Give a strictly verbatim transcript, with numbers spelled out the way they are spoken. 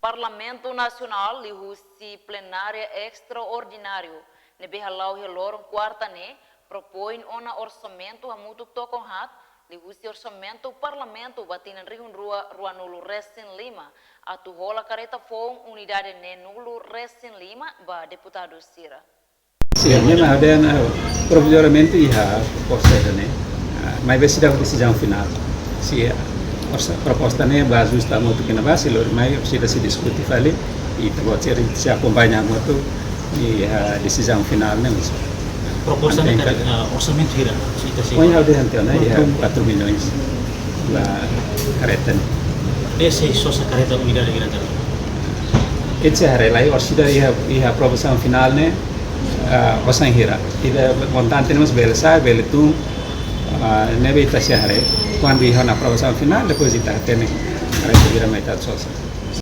Parlamentu Nasionál liuhusi plenária estraordináriu ne'ebé hala'o iha loron kuarta ne'e propoin ona orsamentu hamutuk tokon haat liuhusi orsamentu Parlamentu ba tinan rihun rua ruanulu resin lima atu hola kareta foun unidade neenulu resin lima ba deputadu sira. Sin, memang ada na provizoriamente iha proposta ne'e. Ah, maibé seidauk desizaun finál. Se orsa-, proposta ne'e ba ajusta hamutuk ne'ebá, se lori mai seidauk sei diskute fali, i ita-boot sei, sei akompaña hamutuk, i, ah, desizaun finál ne'e mós. Proposta ne'e Ante kare, ah, orsamentu hira, se ita sei. Ohin ha'u dehan tiha ona, iha quatro milhões ba kareta ne'e. Ne'e sei sosa kareta unidade hira tadi. Ita sei haree lai, orsida iha, iha aprovasaun finál ne'e, ah, osan hira. Ida montante ne'e mós bele sa'e, bele tun, ah, ne'ebé ita sei haree. Kuandu iha ona aprovasaun finál, depois ita hatene kareta hira mak ita sosa.